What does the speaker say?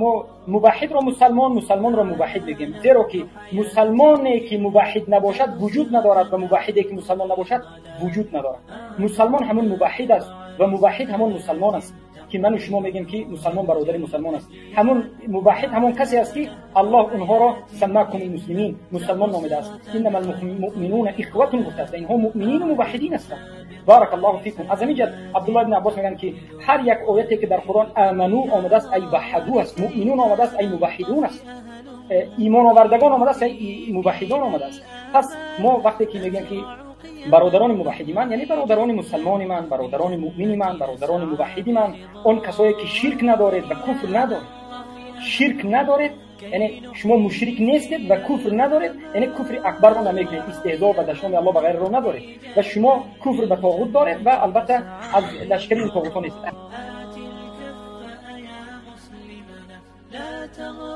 Мо муваҳҳидро мусалмон, мусалмонро муваҳҳид мегӯем, зеро ки мусалмоне ки муваҳҳид набошад вуҷуд надорад ва муваҳҳиде ки мусалмон набошад вуҷуд надорад. Мусалмон ҳамон муваҳҳид аст ва муваҳҳид ҳамон мусалмон аст ки ману шумо мегӯем ки мусалмон бародари мусалмон аст. Ҳамон муваҳҳид ҳамон касе аст ки Аллоҳ онҳоро саммакум муслимин, мусалмон номидааст. Иннамал муъминуна ихватун гуфтааст. Инҳо муъминину муваҳҳидин ҳастанд. Барак Аллоҳу фикум. Аз ҳамин ҷиҳат Абдуллоҳ ибни Аббос мегӯянд ки ҳар як ояте ки дар Қуръон аману омадааст, ай ваҳаду аст, муъминун омадааст, ай муваҳҳидун аст, имоновардагон омадааст, ай муваҳҳидон омадааст. Пас мо вақте ки мегӯем ки бародарони муваҳҳиди ман, яъне бародарони мусалмони ман, бародарони муъмини ман, бародарони муваҳҳиди ман, он касое ки ширк надоред ва куфр надоред, ширк надоред, яъне шумо мушрик нестед ва куфр надоред, яъне куфри акбарро намекунед, истеҳзо ва дашноми Аллоҳ ва ғайраро надоред ва шумо куфр ба тоғут доред ва албатта аз лашкари ин тоғутҳо нестед. لا